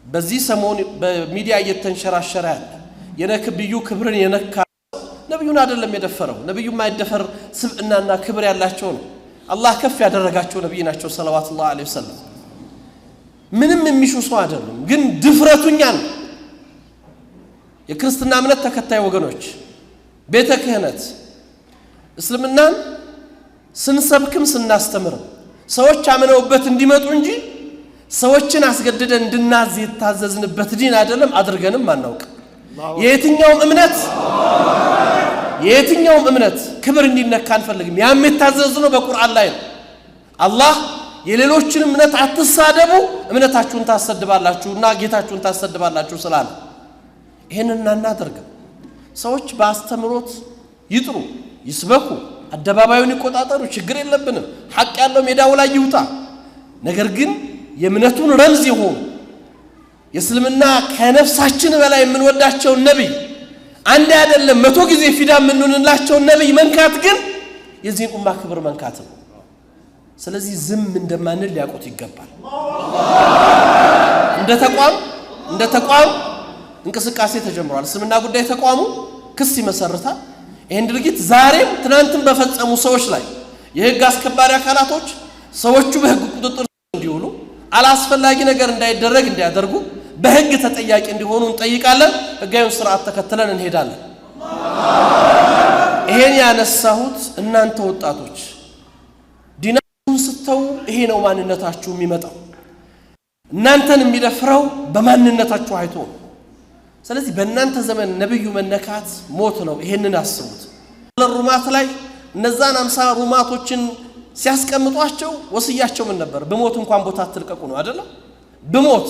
በዚህ ሰሞን በሚዲያ እየተንሸራሸረ ያለ የነብዩ ክብርን የነካ ነብዩን አይደለም የደፈረው። ነብዩ የማይደፈር ስብዕናና ክብር ያላቸው ነው። አላህ ከፍ ያደረጋቸው ነብይ ናቸው ሰለዋቱላህ ዐለይሂ ወሰለም። ምንም የሚሹ ሰው አይደሉም። ግን ድፍረቱኛ ነው። የክርስትና እምነት ተከታይ ወገኖች፣ ቤተ ክህነት እስልምናን ስንሰብክም ስናስተምርም ሰዎች አምነውበት እንዲመጡ እንጂ ሰዎችን አስገድደን እንድናዝ የታዘዝንበት ዲን አይደለም፣ አድርገንም አናውቅ። የየትኛውም እምነት ክብር እንዲነካ አንፈልግም። ያም የታዘዝነው በቁርአን ላይ ነው። አላህ የሌሎችን እምነት አትሳደቡ፣ እምነታችሁን ታሰድባላችሁ እና ጌታችሁን ታሰድባላችሁ ስላለ ይህንን አናደርግም። ሰዎች በአስተምሮት ይጥሩ፣ ይስበኩ፣ አደባባዩን ይቆጣጠሩ፣ ችግር የለብንም። ሐቅ ያለው ሜዳው ላይ ይውጣ። ነገር ግን የእምነቱን ረምዝ የሆኑ፣ የእስልምና ከነፍሳችን በላይ የምንወዳቸውን ነቢይ፣ አንድ አይደለም 100 ጊዜ ፊዳ የምንሆንላቸውን ነቢይ መንካት ግን የዚህን ኡማ ክብር መንካት ነው። ስለዚህ ዝም እንደማንል ሊያውቁት ይገባል። እንደ ተቋም እንቅስቃሴ ተጀምሯል። እስልምና ጉዳይ ተቋሙ ክስ ይመሰርታል። ይህን ድርጊት ዛሬም ትናንትም በፈጸሙ ሰዎች ላይ የህግ አስከባሪ አካላቶች ሰዎቹ በህግ ቁጥጥር እንዲውሉ፣ አላስፈላጊ ነገር እንዳይደረግ እንዲያደርጉ፣ በህግ ተጠያቂ እንዲሆኑ እንጠይቃለን። ህጋዊውን ስርዓት ተከትለን እንሄዳለን። ይሄን ያነሳሁት እናንተ ወጣቶች ዲናችሁን ስተው ይሄ ነው ማንነታችሁ የሚመጣው። እናንተን የሚደፍረው በማንነታችሁ አይቶ ነው። ስለዚህ በእናንተ ዘመን ነብዩ መነካት ሞት ነው። ይሄንን አስቡት። ሩማት ላይ እነዛን 50 ሩማቶችን ሲያስቀምጧቸው ወስያቸው ምን ነበር? ብሞት እንኳን ቦታ አትልቀቁ ነው አይደለም? ብሞት